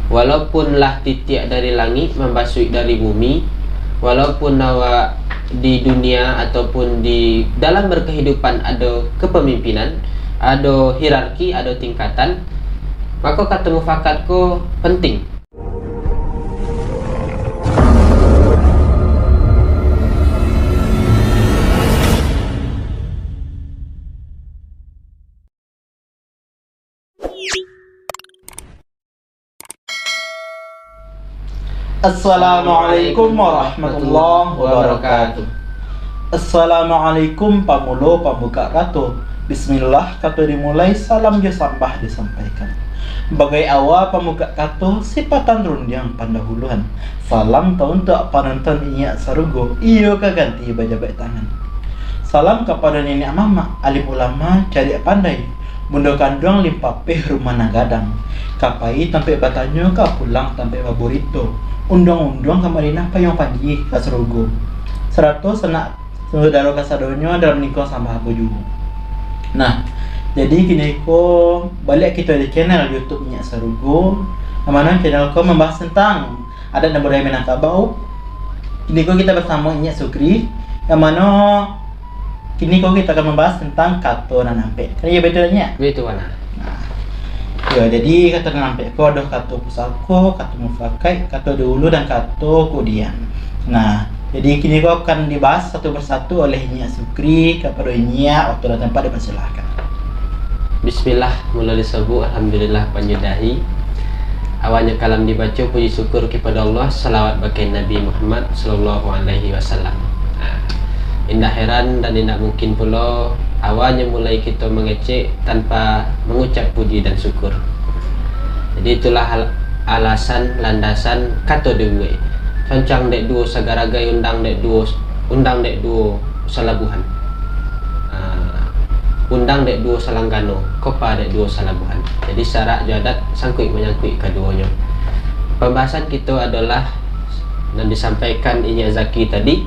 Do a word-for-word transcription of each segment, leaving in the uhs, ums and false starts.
Walaupun lah titiak dari langik mambasuik dari bumi, walaupun awak di dunia ataupun di dalam berkehidupan ado kepemimpinan, ado hierarki, ado tingkatan, mako kato mufakat ko penting. Assalamualaikum warahmatullahi wabarakatuh. Assalamualaikum, pamulo pambukak kato. Bismillah, kato dimulai, salam jo sambah disampaikan. Bagai awa pambukak kato, sipatan rundiang pandahuluan. Salam tauntuak panonton Inyiak Sarugo, iyo ka ganti bajabaik tangan. Salam kapado niniak mamak, alim ulama, cadiak pandai, bundo kanduang limpapeh rumah nan gadang. Ka pai tampek batanyo, ka pulang tampek baburito. Unduang-unduang ka Madinah, payuang panji ka sarugo. Sarato sanak saudaro kasadonyo dalam lingkuang sambah ambo juo. Nah, jadi kini ko baliak kito di channel YouTube Inyiak Sarugo, nan mano channel ko mambahas tentang adat dan budaya Minangkabau. Kini ko kita basamo Inyiak Sukri, yang mano kini ko kita akan mambahas tentang kato nan ampek. Kan iyo betul, Nyiak? Betul bana. Nah, yo, jadi kato nan ampek ko ado kato pusako, kato mufakat, kato dahulu, dan kato kudian. Nah, jadi kini ko akan dibahas satu persatu oleh Inyiak Sukri. Kapado Inyiak, waktu dan tempat dipersilahkan. Bismillah, mulo disabuik, alhamdulillah, panyudahi. Awalnyo kalam dibaco, puji syukur kepada Allah, salawat baka Nabi Muhammad sallallahu alaihi wasallam. Ah, indak heran dan indak mungkin pulo, awalnyo mulai kito mangecek tanpa mangucap puji dan syukur. Jadi itulah al-, alasan landasan kato dibuek. Concang dek duo sagaragai, undang dek duo, undang dek duo salabuhan. Ah, undang dek duo salanggano, kopa dek duo salabuhan. Jadi syarak jo adat sangkuik manyangkuik kaduonyo. Pambahasan kito adolah, nan disampaikan Inyiak Zaki tadi,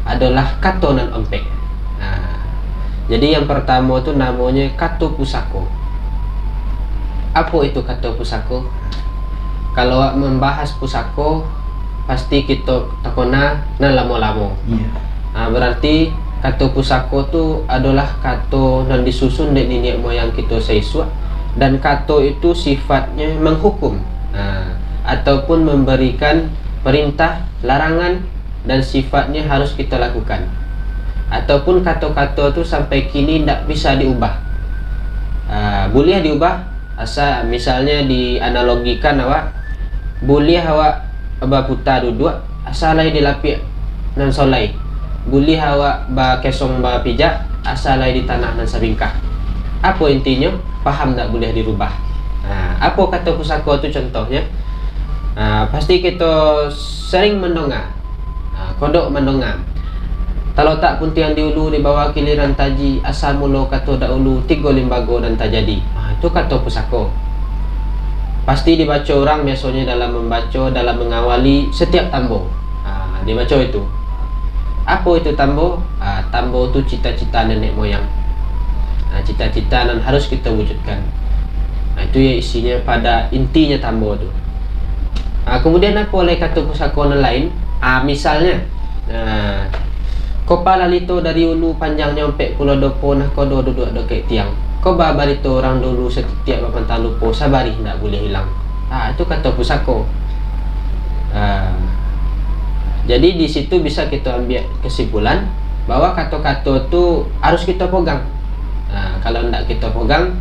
adolah kato nan ompek. Nah, jadi yang pertamo tu namonyo kato pusako. Apo itu kato pusako? Kalau awak mambahas pusako, pasti kito takona nan lamo-lamo. Iya. Ah, berarti kato pusako tu adolah kato nan disusun dek niniak moyang kito saisuak, dan kato itu sifatnyo manghukum, ah, ataupun mambarikan parintah, larangan, dan sifatnyo harus kito lakukan. Ataupun kato-kato tu sampai kini ndak bisa diubah. Ah, buliah diubah, asa misalnyo dianalogikan awak, buliah awak baputa duduak, asa lai di lapiak nan solai. Buliah awak bakesong bapijak, asa lai di tanah nan sabingkah. Apo intinyo? Paham ndak buliah dirubah. Ah, apo kato pusako tu contohnyo? Ah, pasti kito sering mandonga. Ah, kodok mandonga. Talotak puntiang di ulu, dibawa kiliran taji, asa mulo kato dahulu, tigo limbago nan tajadi. Ah, itu kato pusako. Pasti dibaco urang biasonyo dalam mambaco, dalam mangawali satiap tambo. Ah, dibaco itu. Apo itu tambo? Ah, tambo tu cita-cita nenek moyang. Ah, cita-cita nan harus kito wujudkan. Ah, itu yo isinyo pada intinyo tambo tu. Ah, kamudian apo lai kato pusako nan lain? Ah, misalnyo, ah, kopa lalito dari ulu, panjangnyo ompek pulo dopo, nahkodo duduak dakek tiang. Ko ba barito urang dulu, satitiak bapantang lupo, sabarih ndak buliah ilang. Ah, itu kato pusako. Ah, jadi di situ bisa kito ambiak kesimpulan bahwa kato-kato tu harus kito pogang. Ah, kalau ndak kito pogang,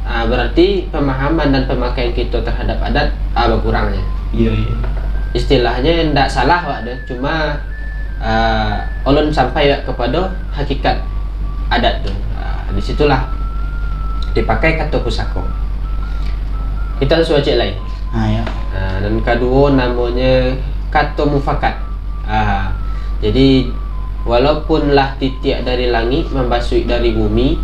ah, berarti pemahaman dan pemakaian kito terhadap adat, ah, bakurangnyo. Iya, iya. Istilahnyo ndak salah, Wak, deh. Cuma, ah, ulun sampai, Wak, kapado hakikat adat tu. Ah, di situlah dipakai kato pusako. Kito langsuang cek lai. Ah, ya. Ah, nan kaduo namonyo kato mufakat. Ah, jadi, walaupun lah titiak dari langik mambasuik dari bumi,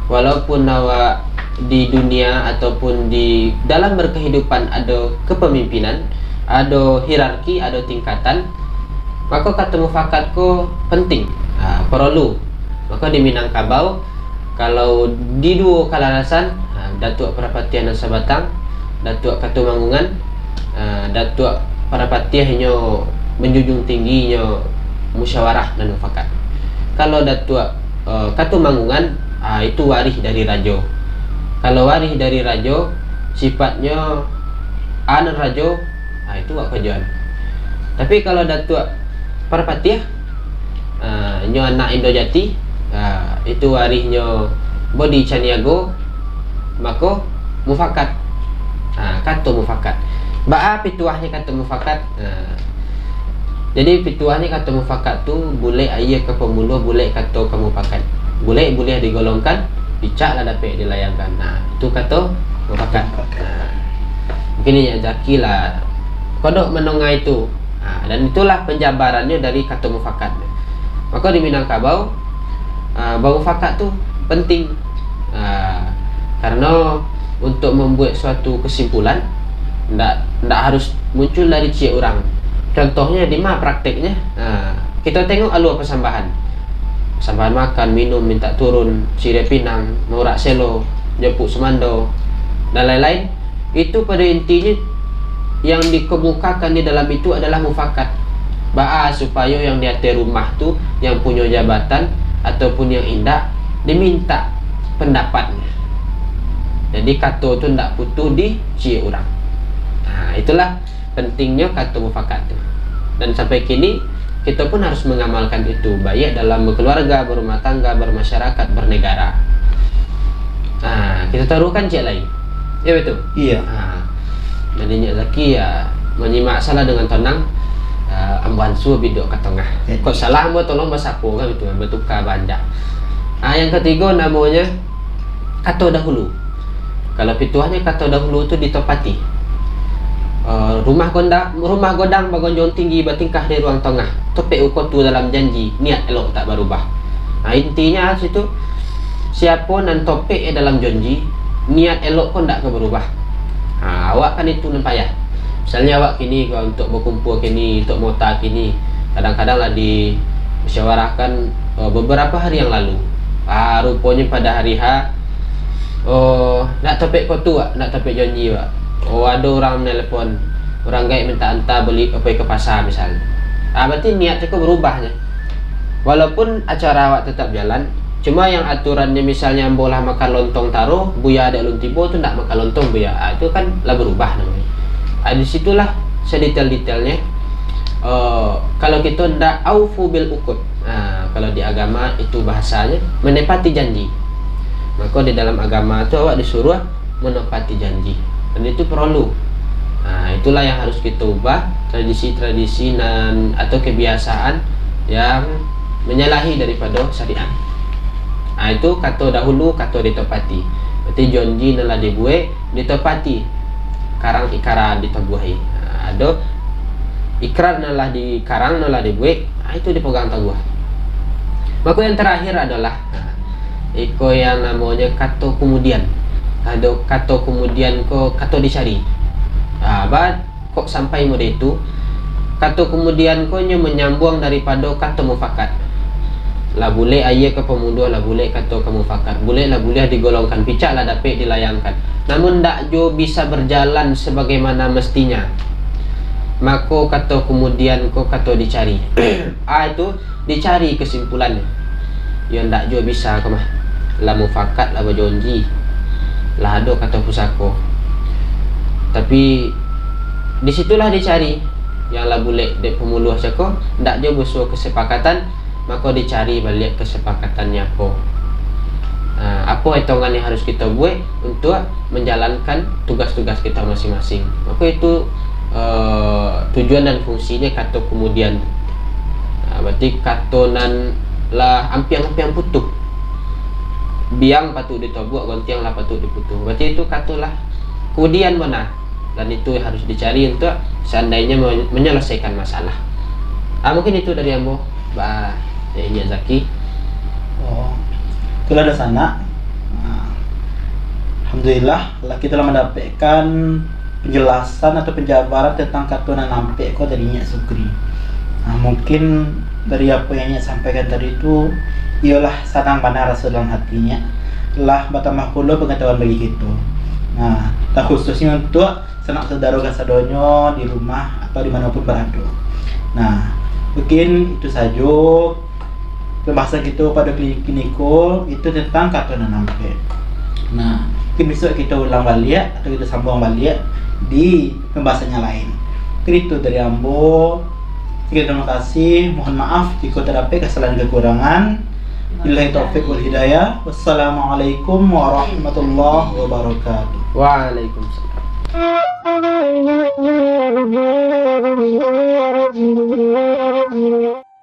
walaupun awak di dunia ataupun di dalam berkehidupan ado kepemimpinan, ado hierarki, ado tingkatan, mako kato mufakat ko penting, ah, porolu. Mako di Minangkabau, kalau di duo kalarasan, ah, Datuak Parapatiah Nan Sabatang, Datuak Katumanggungan, Datuak Parapatiah inyo manjunjuang tinggi inyo musyawarah nan mufakat. Kalau Datuak, eh, Katumanggungan, ah, itu warih dari rajo. Kalau warih dari rajo, sifatnyo anan rajo, ah, itu wak kojoan. Tapi kalau Datuak Parapatiah, ah, inyo anak Indo Jati, ah, itu warihnyo Bodi Caniago, mako mufakat. Ah, kato mufakat. Baa pituahnyo kato mufakat? Ah, jadi pituahnyo kato mufakat tu, bulek aia ka pambuluah, bulek kato ka mufakat. Bulek buliah digolongkan, picak lah dapek dilayangkan. Nah, itu kato mufakat. Mufakat. Nah, mungkin Nyiak Zaki lah kodok mandonga itu. Nah, dan itulah panjabarannyo dari kato mufakat. Mako di Minangkabau, ah, bamufakat tu penting. Ah, karano untuk mambuek suatu kesimpulan, ndak, ndak harus muncul dari ciek urang. Contohnyo, di ma prakteknyo? Ah, kito tengok alua pasambahan. Pasambahan makan, minum, mintak turun, siriah pinang, maurak selo, jopuk sumando, dan lain-lain. Itu pado intinyo, yang dikemukakan di dalam itu adalah mufakat. Baa supayo yang di ateh rumah tu, yang punyo jabatan ataupun yang indak, dimintak pandapatnyo. Jadi, kato tu ndak putuh di ciek urang. Nah, itulah pentingnyo kato mufakat tu. Dan sampai kini, kito pun harus mangamalkan itu, baiak dalam bakeluarga, barumah tangga, barmasyarakat, barnegara. Nah, kito taruihkan ciek lai. Iyo, batua? Iyo. Ha. Jadi, Nyiak Zaki, yo, manyimak salah dengan tonang, ah, ambo ansu bidok ka tongah. Jadi, kok salah, ambo tolong basako kan itu, batuka baanjak. Ah, yang katigo namonyo kato dahulu. Kalau pituahnyo kato dahulu tu ditopati. Eh, rumah gonda-, rumah godang bagonjong tinggi, batingkah di ruang tongah. Topek uko tu dalam janji, niat elok tak barubah. Nah, intinyo situ, siapo nan topek dalam janji, niat elok ko ndak ka barubah. Ha, awak kan itu nan payah. Misalnyo awak kini ko untuak bakumpua kini, untuak mota kini, kadang-kadang lah dimusyawarahkan, eh, babarapo hari yang lalu. Ah, ruponyo pado hari H, oh, ndak topek ko tu, Wak, ndak topek janji, Wak. Oh, ado urang manelepon, urang gaek mintak anta bali, pai ka pasa, misal. Ah, bararti niat tu ko barubah nyo. Walaupun acara awak tatap jalan, cuma yang aturannyo misalnyo ambo lah makan lontong taruih, Buya dek alun tibo tu ndak makan lontong, Buya. Ah, itu kan lah barubah namonyo. Ah, di situlah sadetail-detailnyo. Eh, kalau kito ndak aufu bil uqud. Ah, kalau di agama itu bahasanya menepati janji. Maka di dalam agama tu awak disuruh menepati janji. Dan itu perlu. Nah, itulah yang harus kita ubah, tradisi-tradisi nan atau kebiasaan yang menyalahi daripada syariat. Nah, itu kato dahulu, kato ditepati. Berarti janji nan lah dibuek, ditepati. Karang ikrar ditabuahi. Nah, ado ikrar nan lah dikarang, nan lah dibuek, nah, itu dipegang taguah. Maka yang terakhir adalah, nah, iko yang namonyo kato kemudian. Ado kato kemudian ko kato dicari. Ah, ba, kok sampai mode itu? Kato kemudian ko nyo manyambuang daripado kato mufakat. Lah bulek aia ka pambuluah, lah bulek kato ka mufakat. Bulek lah buliah digolongkan, picak lah dapek dilayangkan. Namun ndak jo bisa berjalan sebagaimana mestinya. Mako kato kemudian ko kato dicari. Ah, itu dicari kesimpulan. Yo ndak juo bisa ko mah. Lah mufakat, lah bajonji, lah ado kato pusako. Tapi, di situlah dicari. Yang lah bulek dek pambuluah sako, ndak juo basuo kesepakatan, mako dicari baliak kesepakatannyo apo. Ah, apo etongan yang harus kito buek untuak manjalankan tugas-tugas kito masing-masing. Mako itu, eh, tujuan dan fungsinyo kato kemudian. Ah, berarti kato nan lah ampiang-ampiang putuh. Biang patuik ditobuak, gontiang lah patuik diputuh. Berarti itu kato lah kemudian bana. Dan itu harus dicari untuak seandainyo me-, manyalasaikan masalah. Ah, mungkin itu dari ambo, ba, ya, Inyiak Zaki. Oh, itulah, Dunsanak. Nah, alhamdulillah, lah kito lah mandapekkan penjelasan atau penjabaran tentang kato nan ampek ko dari Inyiak Sukri. Nah, mungkin dari apo yang Inyiak sampaikan tadi tu, iyolah sanang bana raso dalam hati Inyiak, lah batambah pulo pangatahuan bagi kito. Nah, takhususnyo untuak sanak saudaro kasadonyo di rumah atau di manopun barado. Nah, mungkin itu sajo pembahasan kito pado kini-, kiniko, itu tentang kato nan ampek. Nah, mungkin bisuak kito ulang baliak atau kito sambuang baliak di pembahasan yang lain. Mungkin itu dari ambo. Sekian, terima kasih. Mohon maaf jika terdapat kesalahan kekurangan. Billahi taufiq wal hidayah. Wassalamualaikum warahmatullahi wabarakatuh. Waalaikumsalam.